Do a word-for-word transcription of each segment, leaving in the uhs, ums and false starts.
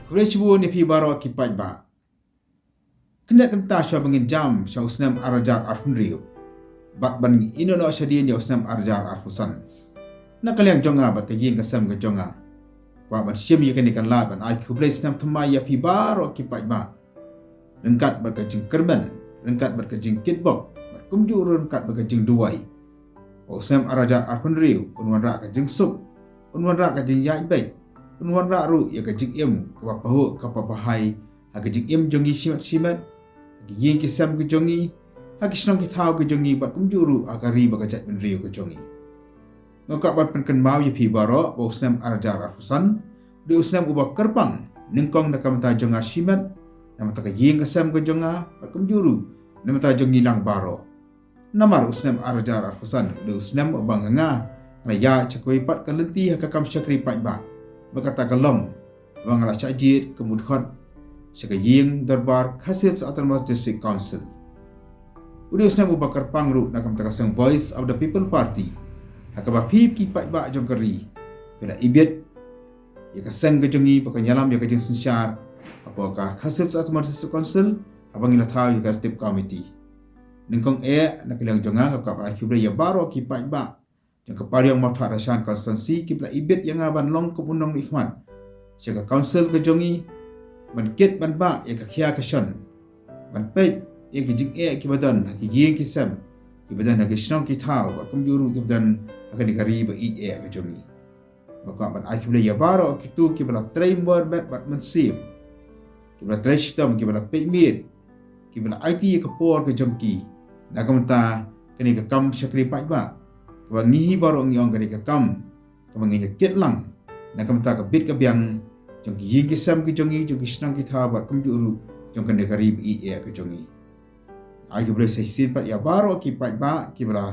Khublei shibun ïa phi baroh ki paidbah. Kyndiat kynta shuwa ba ngin jam sha u snem ar hajar arphew hynriew bad ban ïehnoh shadien ïa u snem ar hajar arphew san. Na ka liang jong nga bad ka ïing ka sem ka jong nga, kwah ban shim ïa kane ka lad ban ai khublei snem thymmai ïa phi baroh ki paidbah ryngkat bad ka jingkyrmen, ryngkat bad ka jingkitbok, bad kumjuh ruh ryngkat bad ka jingduwai ba u snem ar hajar arphew hynriew un wanrah ka jingsuk, un wanrah ka jingïaid beit, un wanrah ruh ïa ka jingim kaba pahuh kaba pahai ha ka jingim jong ngi shimet shimet, ha ki ïing ki sem ki jong ngi, ha ki shnong ki thaw ki jong ngi bad kumjuh ruh ha ka ri bad ka jaitbynriew ka jong ngi. Nga kwah ban pynkynmaw ïa phi baroh ba u snem ar hajar arphew san u dei u snem uba kyrpang nyngkong na ka bynta jong nga shimet, na ka bynta ka ïing ka sem ka jong nga bad kumjuh ruh na ka bynta jong ngi lang baroh. Namar u snem ar hajar arphew san u dei u snem uba nga nga la ïaid sha kawei pat ka lynti ha ka kam shakri paidbah, ba kata ka long ba nga la shah jied kum u dkhot sha ka ïing dorbar Khasi Hills Autonomous District Council. U dei u snem uba kyrpang ruh na ka bynta ka seng Voice of the People Party, ha kaba phi ki paidbah jong ka ri phi la ibit ïa ka seng ka jong ngi ba kan ïalam ïa ka jingsynshar hapoh ka Khasi Hills Autonomous District Council, haba ngi la thaw ïa ka Steering Committee. Nyngkong eh na ka liang jong nga nga kwah ban ai khublei ïa baroh ki paidbah jong ka Pariong Mawthadraishan constituency kiba la ibit ïa nga ban long kum u nongmihkhmat sha ka council ka jong ngi, ban kit ban bah ïa ka khia ka shon, ban peit ïa ki jingeh kiba don ha ki ïing ki sem, kiba don ha ki shnong ki thaw bad kumjuh ruh kiba don ha kane ka ri ba ïeit eh ka jong ngi. Nga kwah ban ai khublei ïa baroh kito kiba la trei mor met bad mynsiem, kiba la trei shitom, kiba la peit miet, kiba la aiti ïa ka por ka jong ki na ka bynta kane ka kam shakri paidbah, kaba ngi hi baroh ngi ong kane ka kam kaba ngin ïa kit lang na ka bynta ka bit ka biang jong ki ïing ki sem ki jong ngi, jong ki shnong ki thaw bad kumjuh ruh jong kane ka ri ba ïeit eh ka jong ngi. Ai khublei sa shisien pat ïa baroh ki paidbah kiba la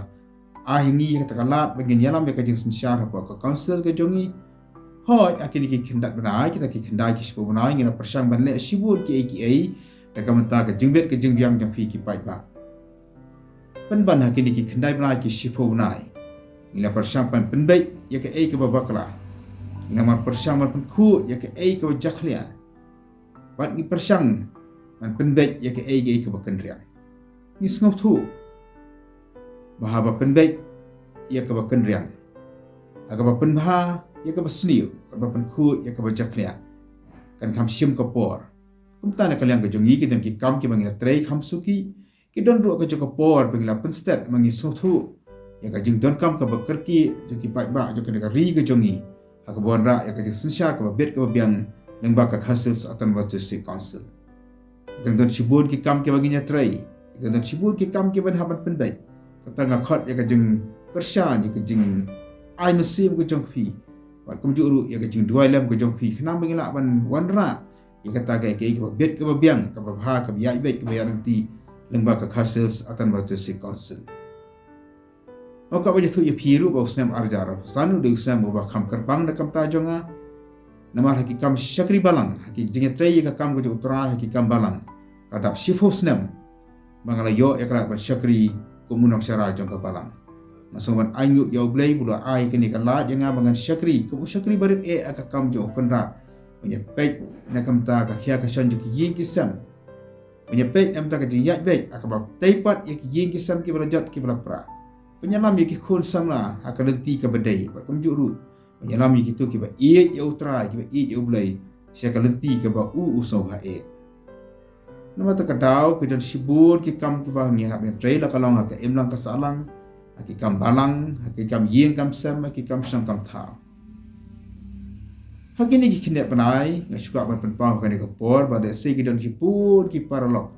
ai ha ngi ïa kata ka lad ba ngin ïalam ïa ka jingsynshar hapoh ka council ka jong ngi. Hooid, ha kine ki khyndai bnai, kita ki khyndai ki shiphew bnai ngi la pyrshang ban leh shibun kiei kiei na ka bynta ka jingbit ka jingbiang jong phi ki paidbah. Pynban ha kine ki khyndai bnai ki shiphew bnai ngi la pyrshang ban pynbeit ïa kaei kaba bakla, ngi la pyrshang ban pynkhuid ïa kaei kaba jakhlia, bad ngi pyrshang ban pynbeit ïa kaei kaei kaba kynriang. Ngi sngewthuh ba haba pynbeit ïa kaba kynriang, ha kaba pynbha ïa kaba sniew, kaba pynkhuid ïa kaba jakhlia, kan kham shim ka por. Kumta na ka liang ka jong ngi ki don ki kam kiba ngi la trei kham suki, ki don ruh ka jong ka por ba ngi la pynstet, ba ngi sngewthuh ïa ka jingdonkam kaba kyrkieh jong ki paidbah jong kane ka ri ka jong ngi ha kaba wanrah ïa ka jingsynshar kaba bit kaba biang lyngba ka Khasi Hills Autonomous District Council. Ki dang don shibun ki kam kiba ngin ïa trei, ki dang don shibun ki kam kiba ngin hap ban pynbeit. Kata nga khot ïa ka jingkyrshan, ïa ka jingai mynsiem ka jong phi, bad kumjuh ruh ïa ka jingduwai lem ka jong phi, khnang ba ngin lah ban wanrah ïa kata ka, ka, kaba bit kaba biang, kaba bha, kaba ïaid beit, kaba ïaid ryntih lyngba ka Khasi Hills Autonomous District Council. Nga kwah ban ïathuh ïa phi ruh ba u snem ar hajar arphew san u dei u snem uba kham kyrpang na ka bynta jong nga. Namar ha ki kam shakri balang, ha ki jingïatrei ïa ka kam ka jong U Trai ha ki kam balang, ka dap shiphew snem ba nga la ïoh ïa ka lad ban shakri kum u nongshakri jong ka balang. Nga sngew ban ainguh ïa U Blei ba u la ai kane ka lad ïa nga ba ngan shakri kum u shakri barit eh ha ka kam jong U Kynrad, ban ïa peit na ka bynta ka khia ka shon jong ki ïing ki sem, ban ïa peit na ka bynta ka jingïaid beit, ha kaba tei pat ïa ki ïing ki sem kiba la jot kiba la pra, ban ïalam ïa ki khun samla ha ka lynti kaba dei, bad kumjuh ruh ban ïalam ïa kito kiba ïeit ïa U Trai, kiba ïeit ïa U Blei, sha ka lynti kaba u u sngewbha eh. Namar kata ka daw ki don shibun ki kam kiba ngi hap ban trei, la ka long ha ka imlang ka sahlang, ha ki kam balang, ha ki kam ïing kam sem, ha ki kam shnong kam thaw. Ha kine ki khyndai bnai nga shu kwah ban pynpaw ha kane ka por ba lehse ki don shibun ki paralok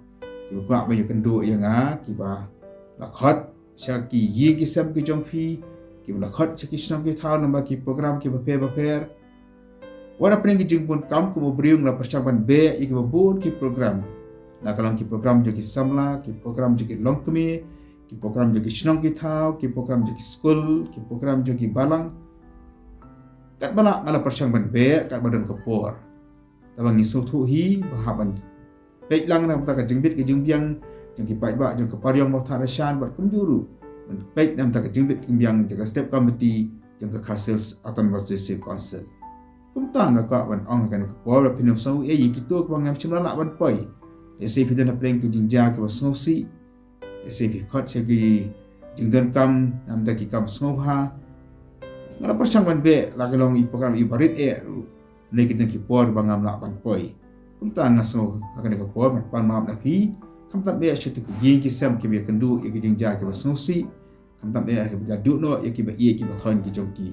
kiba kwah ban ïakynduh ïa nga, kiba la khot sha ki ïing ki sem ki jong phi, kiba la khot sha ki shnong ki thaw namar ki program kiba pher ba pher. Wat hapdeng ki jingbun kam kum u briew nga la pyrshang ban beh ïa kiba bun ki program. La ka long ki program jong ki samla, ki program jong ki longkmie, ki program jong ki shnong ki thaw, ki program jong ki skul, ki program jong ki balang. Katba lah nga la pyrshang ban beh katba don ka por. Tangba ngi sngewthuh hi ba hap ban peit lang na ka bynta ka jingbit ka jingbiang jong ki paidbah jong ka Pariong Mawthadraishan bad kumjuh ruh ban peit na ka bynta ka jingbit jingbiang jong ka Steering Committee jong ka Khasi Hills Autonomous District Council. Kumta nga kwah ban ong ha kane ka por, phin ym sngew ei ei ïa kito kiba ngam shym la lah ban poi. Lehse phi don hapdeng ki jingjia kiba sngewsih, lehse phi khot sha ki jingdonkam namar ki kam sngewbha. Nga la pyrshang ban beh la ka long i program iba rit eh ruh, ne ki don ki por ba ngam lah ban poi. Kumta nga sngew ha kane ka por ban pan map na phi, khamtam eh sha kito ki ïing ki sem kiba ïakynduh ïa ki jingjia kiba sngewsih, khamtam eh ha kiba ïakynduh noh ïa kiba ïeit kiba thoiñ ki jong ki.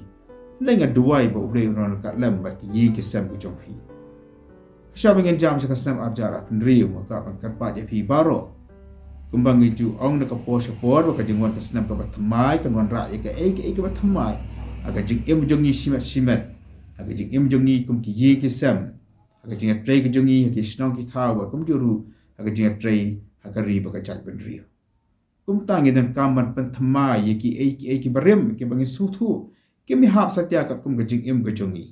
Lei nga duwai ba U Blei un ryngkat lem bad ki ïing ki sem ki jong phi. Shuwa ba ngin jam sha ka snem arhajar arphew hynriew, nga kwah ban kyrpad ïa phi baroh. Kumba ngi ju ong na ka por sha por, ba ka jingwan ka snem kaba thymmai kan wanrah ïa kaei kaei kaba thymmai ha ka jingim jong ngi shimet shimet, ha ka jingim jong ngi kum ki ïing ki sem, ha ka jingïatrei ka jong ngi ha ki shnong ki thaw, bad kumjuh ruh ha ka jingïatrei ha ka ri bad ka jaitbynriew. Kumta ngi donkam ban pynthymmai ïa kiei kiei kiba rim kiba ngi sngewthuh kim ïahap satia katkum ka jingim ka jong ngi.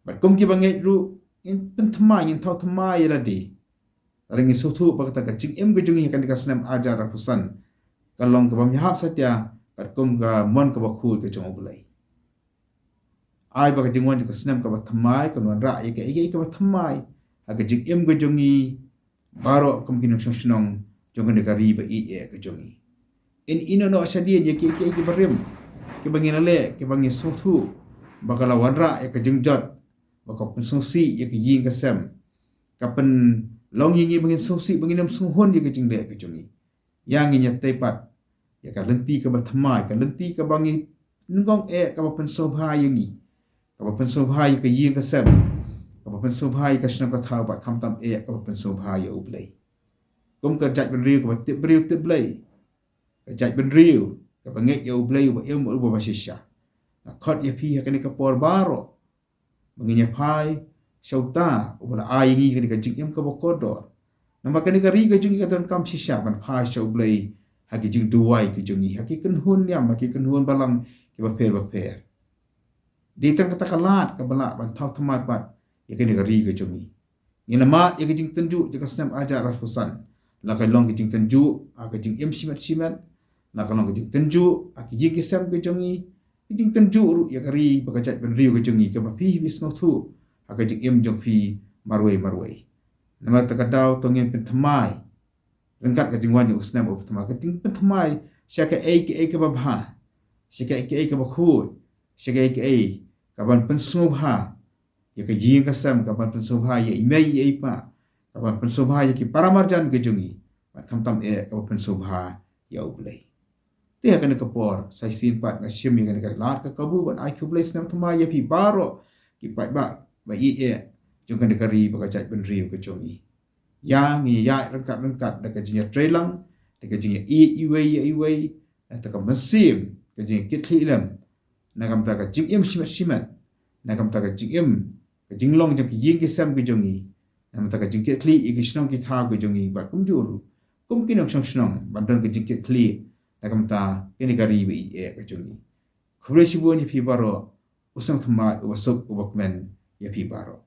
Bad kum kiba ngeit ruh, ngin pynthymmai, ngin thaw thymmai ïa lade. Lada ngi sngewthuh ba kata ka jingim ka jong ngi ha kane ka snem arhajar arphew san ka long kaba ym ïahap satia katkum ka mon kaba khuid ka jong U Blei. Ai ba ka jingwan jong ka snem kaba thymmai kan wanrah ïa kaei kaei kaba thymmai ha ka jingim ka jong ngi baroh kum ki nongshong shnong jong kane ka ri ba ïeit eh ka jong ngi. In ïehnoh noh shadien ïa kiei kiei kiba rim kiba ngi la leh, kiba ngi sngewthuh ba ka la wanrah ïa ka jingjot, ba ka pynsngewsih ïa ka ïing ka sem, ka pynlong ïa ngi ba ngin sngewsih, ba ngin ym sngewhun ïa ka jingleh ka jong ngi. Ïa ngin ïatei pat ïa ka lynti kaba thymmai, ka lynti kaba ngi nyngkong eh kaba pynsngewbha ïa ngi, kaba pynsngewbha ïa ka ïing ka sem, kaba pynsngewbha ïa ka shnong ka thaw, bad khamtam eh kaba pynsngewbha ïa U Blei. Kum ka jaitbynriew kaba tip briew tip Blei, ka jaitbynriew kaba ngeit ïa U Blei uba im, uba bashisha, nga khot ïa phi ha kane ka por baroh ba ngin ïa phai sha uta uba la ai ïa ngi kane ka jingim kaba kordor. Namar kane ka ri ka jong ngi ka donkam shisha ban phai sha U Blei ha ki jingduwai ki jong ngi, ha ki kynhun niam, ha ki kynhun balang kiba pher bapher. Dei tang kata ka lad kaba lah ban thaw thymmai pat ïa kane ka ri ka jong ngi. Ngin ïa mad ïa ka jingtynjuh jong ka snem arhajar arphew san, la ka long ka jingtynjuh ha ka jingim shimet shimet, la ka long ka jingtynjuh ha ka ïing ka sem ka jong ngi, ka jingtynjuh ruh ïa ka ri bad ka jaitbynriew ka jong ngi, kaba phi phi sngewthuh ha ka jingim jong phi marwei marwei. Namar kata ka daw to ngin pynthymmai ryngkat ka jingwan jong u snem uba thymmai, ka jingpynthymmai sha kaei kaei kaba bha, sha kaei kaei kaba khuid, sha kaei kaei kaban pynsngewbha ïa ka ïing ka sem, kaban pynsngewbha ïa i mei ïa i pa, kaban pynsngewbha ïa ki paramarjan ka jong ngi, bad khamtam eh kaban pynsngewbha ïa U Blei. Te ha kane ka por sa shisien pat nga shim ïa kane ka lad ka kabu ban ai khublei snem thymmai ïa phi baroh ki paidbah ba ïeit eh jong kane ka ri bad ka jaitbynriew ka jong ngi. Ïa ngi ïa ryngkat ryngkat da ka jingïatreilang, da ka jingïaieit iwei ïa iwei, da ka mynsiem, ka jingkitkhlieh lem na ka bynta ka jingim shimet shimet, na ka bynta ka jingim, ka jinglong jong ki ïing ki sem ki jong ngi, na ka bynta ka jingkitkhlieh ïa ki shnong ki thaw ki jong ngi, bad kumjuh ruh kum ki nongshong shnong ban don ka jingkitkhlieh na ka bynta kane ka ri ba ïeit eh ka jong ngi. Khublei shibun ïa phi baroh, u snem thymmai uba suk uba kmen ïa phi baroh.